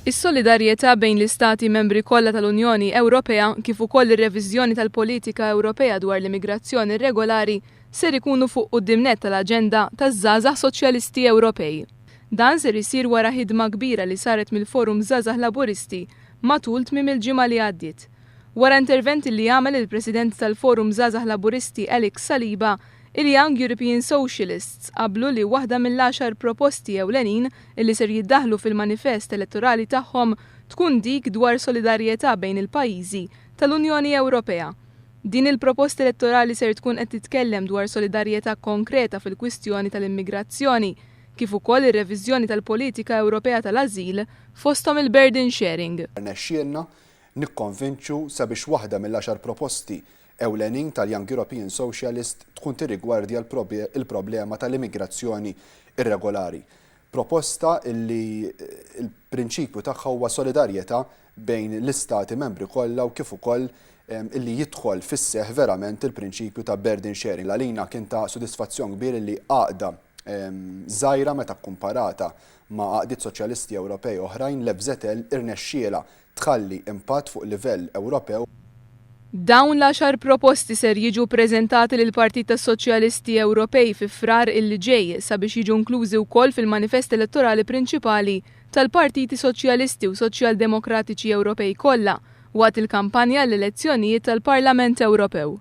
Is-solidarjetà bejn l-istati membri kollha tal-Unjoni Ewropea kif ukoll ir-reviżjoni tal-politika Ewropea dwar l-immigrazzjoni irregolari ser ikunu fuq quddiem nett tal-aġenda taż-Żgħażagħ Soċjalisti Ewropej. Dan ser isir wara ħidma kbira li saret mill-Forum Żgħażagħ Laburisti matul tmiem il-ġimgħa li għaddiet. Wara intervent li għamel il-President tal-Forum Żgħażagħ Laburisti Alex Saliba, Il-Young European Socialists qablu li waħda mill-għaxar proposti ewlenin li ser jiddaħħlu fil-manifest elettorali tagħhom tkun dik dwar solidarjetà bejn il-pajjiżi tal-Unjoni Ewropea. Din il-proposta elettorali ser tkun qed titkellem dwar solidarjetà konkreta fil-kwistjoni tal-immigrazzjoni, kif ukoll ir-reviżjoni tal-politika Ewropea tal-ażil, fosthom il-burden sharing. Rnexxielna nikkonvinċu sabiex waħda mill-għaxar proposti ewlenin tal-Young European Socialist tkun tirrigwardja l-problema tal-immigrazzjoni irregolari. Proposta li l-prinċipju tagħha huwa solidarjetà bejn l-istati membri kollha u kif ukoll illi jidħol fis-seħħ verament il-prinċipju ta' burden sharing. Għalina kien ta' sodisfazzjon kbir illi għaqda żgħira meta kkumparata ma' għaqdiet soċjalisti Ewropej oħrajn, l-FŻL irnexxielha tħalli impatt fuq livell Ewropew. Dawn l-għaxar proposti ser jiġu ppreżentati lill-Partit tas-Soċjalisti Ewropej fi Frar illi ġej sabiex jiġu inklużi wkoll fil-manifest elettorali prinċipali tal-partiti Soċjalisti u Soċjaldemokratiċi Ewropej kollha waqt il-kampanja għall-elezzjonijiet tal-Parlament Ewropew.